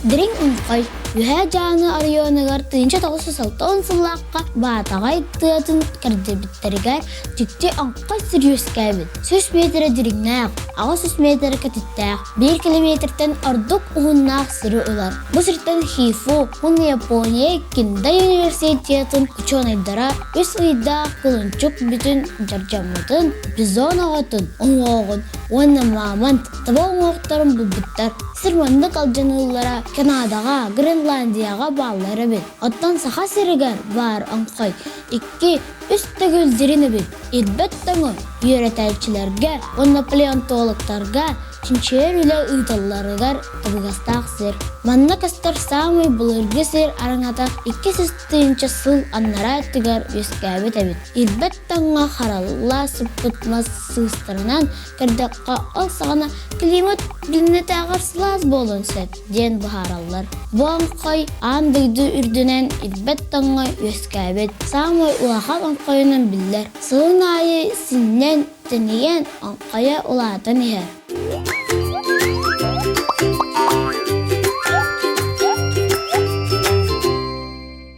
Дириҥ Оҥхой Үөһээ Дьааҥы оройуонугар 1960 сыллаахха Баатаҕай тыатын кэрдибиттэригэр дьикти оҥхой сир үөскээбит. 100 миэтэрэ дириҥнээх, 800 миэтэрэ кэтиттээх, биир километртэн ордук уһуннаах сири ылар. Бу сиртэн ХИФУ уонна Япония Киндай университетын учуонайдара үс ыйдаах кулунчук бүтүн дьардьаммытын, бизон оҕотун уҥуоҕун уонна мамонт таба уҥуохтарын булбуттар. Сир маннык алдьаныылара Канадаҕа, Гренландияҕа бааллар эбит. Оттон Саха сиригэр баар оҥхой икки, үс төгүл дириҥ эбит. Ирбэт тоҥу үөрэтээччилэргэ уонна палеонтологтарга чинчийэр үлэ ыыталларыгар табыгастаах сир. Манна көстөр саамай былыргы сир араҥата 200 сыл аннараа өттүгэр үөскээбит эбит. Ирбэт тоҥҥо харалла сыппыт мас сыыстарынан көрдөххө, ол саҕана климат билиннэтээҕэр сылаас буолуон сөп диэн быһаараллар. Бу оҥхой аан дойду үрдүнэн ирбэт тоҥҥо үөскээбит саамай улахан оҥхойунан биллэр. Сылын аайы синньэн, тэнийэн, оҥхойо улаатан иһэр.